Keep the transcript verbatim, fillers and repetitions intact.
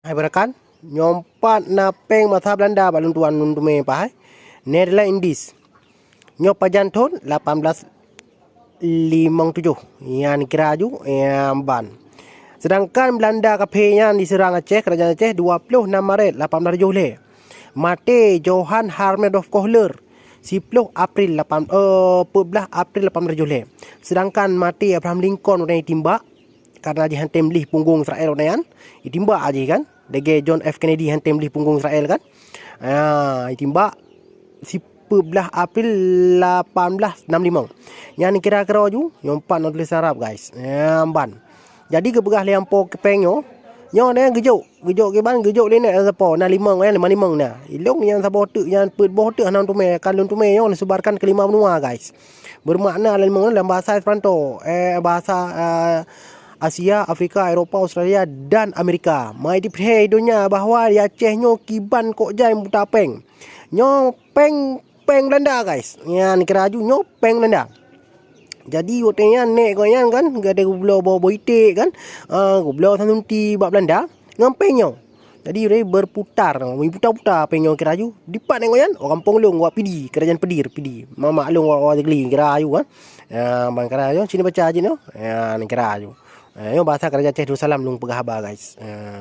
Hai beurakan, nyoe pat na péng masa Belanda bak lôn tuan lôn teumé paih. Netherlands Indies. Nyoe pajan thon lapan belas limong tujoh. Nyan kira ju, nyan ban. Sedangkan Belanda kaphé nyan diseurang Aceh, kerajaan Aceh dua ploh nam Maret lapan belas tujoh lhèe. Maté Johann Hermendorf Kohler siploh April lapan, eh, peuet blah April lapan belas tujoh lhèe. Sedangkan maté Abraham Lincoln ureueng nyang jitimbak, karena jih han tem lih punggong Israel ureueng nyan, jitimbak jih kan. Lagèe John F Kennedy han tem lih punggong Israel kan. Ah, jitimbak sipeuet blah April lapan belas nam limong. Nyan kira-kira ju, nyoe pat na tulésan Arab, guys. Nyan ban. Jadi geupeugah lé ampo keu péng nyoe, nyoe na geujok, geujok kiban, geujok lé nèk sapo, na limong, eh, lima limong na. Ilong nyan saboh teuk, nyan peuet boh teuk hana lôn teumé, kan lôn teumé nyoe lôn sebarkan keu lima benua, guys. Bermakna lima benua dalam bahasa Esperanto, eh, bahasa, eh, Asia, Afrika, Eropa, Australia, dan Amerika. Mai dipeurhei donya bahwa di Aceh nyoe kiban kok jai buta péng. Nyoe péng, péng Belanda, guys. Nyan kira ju nyoe péng Belanda. Jadi, watèe nyan nèk gobnyan kan, gata geubloe boh-boh iték kan, ah, geubloe sanunti bak Belanda, ngon péng nyoe. Jadi, ureueng berputar, berputar-putar péng nyoe kira ju. Dipat nèk gobnyan, oh, gampông lôn, wak Pidie, kerajaan Pedir, Pidie. Mamak lôn wak, wak Jegli, kira ju kan. Ah, ban kira ju, sini baca jih nyoe. Ah, ni kira ju. Ah, nyoe bahasa kerajaan Aceh Darussalam lôn peugah haba, guys. Ah.